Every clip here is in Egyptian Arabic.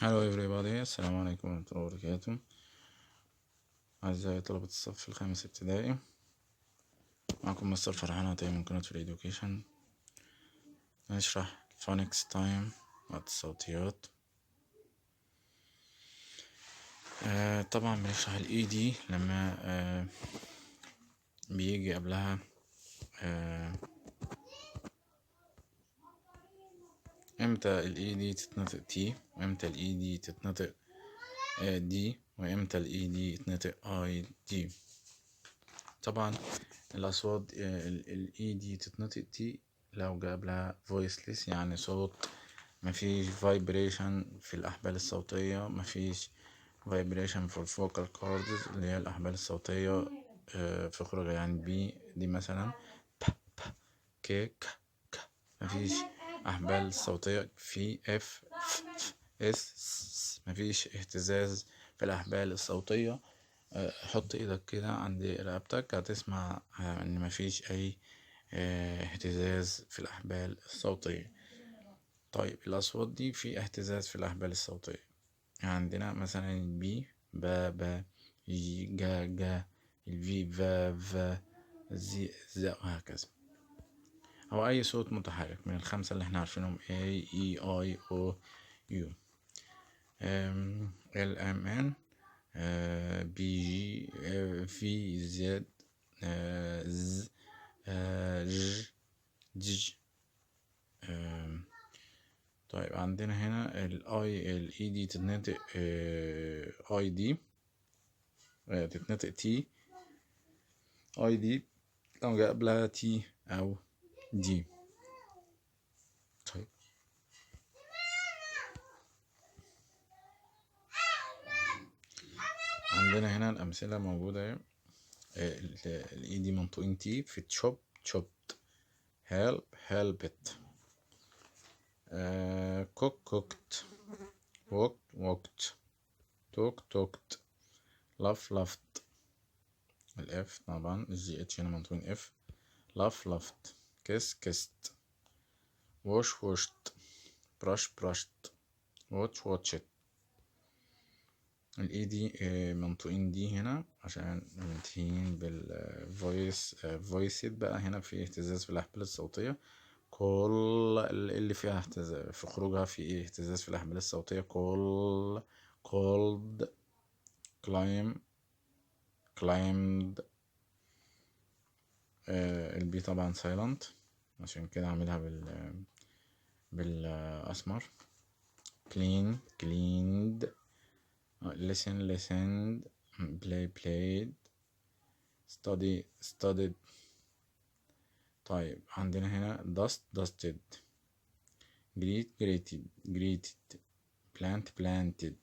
Hello everybody، السلام عليكم ورحمة الله وبركاته. أعزائي طلبة الصف الخامس ابتدائي، معكم مستر فرحان عطية من قناة Free Education. هنشرح phonics time، وقت الصوتيات. طبعا بنشرح ال ED لما بيجي قبلها امتى ال ED تتنطق T، وامتى ال ED تتنطق D، وامتى ال ED تتنطق ID. طبعا الأصوات ال ED تتنطق T لو جاء قبلها voiceless، يعني صوت مفيش vibration في الأحبال الصوتية، مفيش vibration في vocal cords اللي هي الأحبال الصوتية في خروجها، يعني B دي مثلا ب ب K ك ك، مفيش أحبال صوتية في F F F S S، مفيش اهتزاز في الأحبال الصوتية. حط ايدك كده عند رقبتك هتسمع ان مفيش اي اهتزاز في الأحبال الصوتية. طيب الأصوات دي في اهتزاز في الأحبال الصوتية، عندنا مثلا B با با، G جا جا، ال V فا فا، Z زا، وهكذا، أو أي صوت متحرك من الخمسة اللي احنا عارفينهم A E I O U. L M N، B G، V Z، Z، J، J. طيب عندنا هنا ال I ال E D تتنطق، I D، تتنطق T I D لو جاء قبلها T أو D. طيب عندنا هنا الأمثلة موجودة اهي. ال E D منطوقين T في chop chopped، help helped، cook cooked، walk walked، talk talked، laugh laughed. ال F طبعا ال G H هنا منطوقين F، laugh laughed، kiss kissed، wash washed، brush brushed، watch watched. ال E D، منطوقين D هنا عشان منتهيين بال voiced، بقى هنا في اهتزاز في الأحبال الصوتية. كل اللي فيها اهتزاز في خروجها في ايه اهتزاز في الأحبال الصوتية. call called، climb climbed. ال B طبعا silent عشان كده عاملها بالأسمر. clean cleaned، listen listened، play played، study studied. طيب عندنا هنا dust dusted، greet greeted، greeted، plant planted،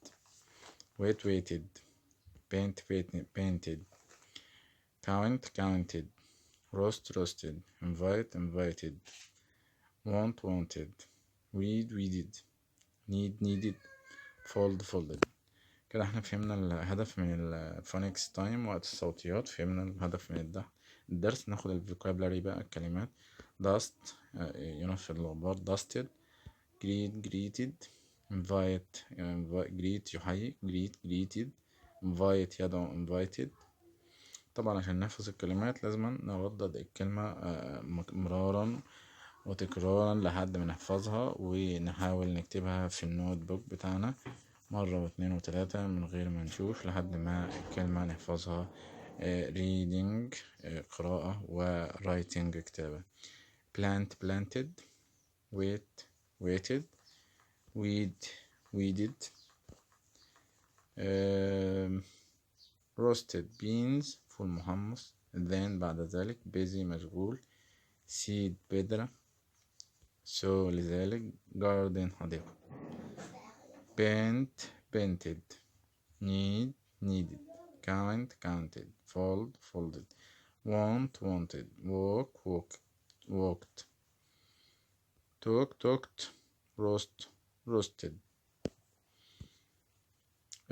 wait waited، paint painted، painted، count counted، roast roasted، invite invited، want wanted، weed weeded، need needed، fold folded. كده احنا فهمنا الهدف من ال phonics time وقت الصوتيات، فهمنا الهدف من الدرس. ناخد ال vocabulary بقى، الكلمات. dust، ينفض الغبار، dusted، greet greeted، invite، greet يحيي، greet greeted، invite يدعو، invited. طبعا عشان نحفظ الكلمات لازم نردد الكلمة، مرارا وتكرارا لحد ما نحفظها، ونحاول نكتبها في ال notebook بتاعنا مرة واتنين وتلاتة من غير ما نشوف لحد ما الكلمة نحفظها. Reading، قراءة، و writing كتابة. plant planted، wait waited، weed weeded، roasted beans فول محمص، then بعد ذلك، busy مشغول، seed بذرة، so لذلك، garden حديقة، paint painted، need needed، count counted، fold folded، want wanted، walk walked، walked، talk talked، roast roasted.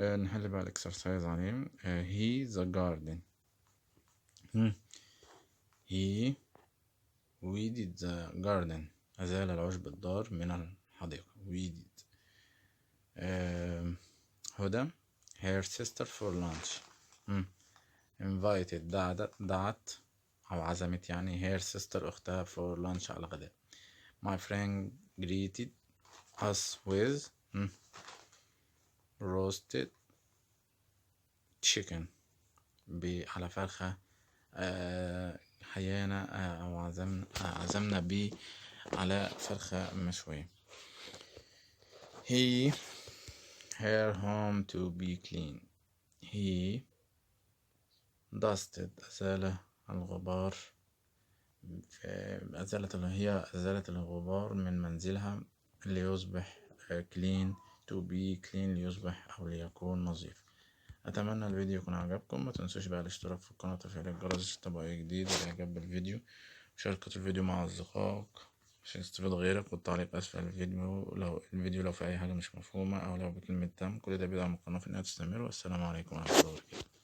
نحل بقى الاكسرسايز عليه. He the garden. He weeded the garden. أزال العشب الضار من الحديقة. Weeded. هدى her sister for lunch. Invited دعت أو عزمت يعني her sister أختها for lunch على الغداء. My friend greeted us with roasted chicken، على فرخة. حيانا أو عزمنا على فرخة مشوية. He her home to be clean. He dusted أزال الغبار، هي أزالت الغبار من منزلها ليصبح clean، to be clean ليصبح أو ليكون نظيف. أتمنى الفيديو يكون عجبكم. ما تنسوش بقى الاشتراك في القناة وتفعيل الجرس عشان تتابعوا أي جديد، والإعجاب بالفيديو، مشاركة الفيديو مع أصدقائك عشان يستفيد غيرك، والتعليق أسفل الفيديو لو الفيديو لو في أي حاجة مش مفهومة أو لو بكلمة تم. كل ده بيدعم القناة في إنها تستمر. والسلام عليكم ورحمة الله وبركاته.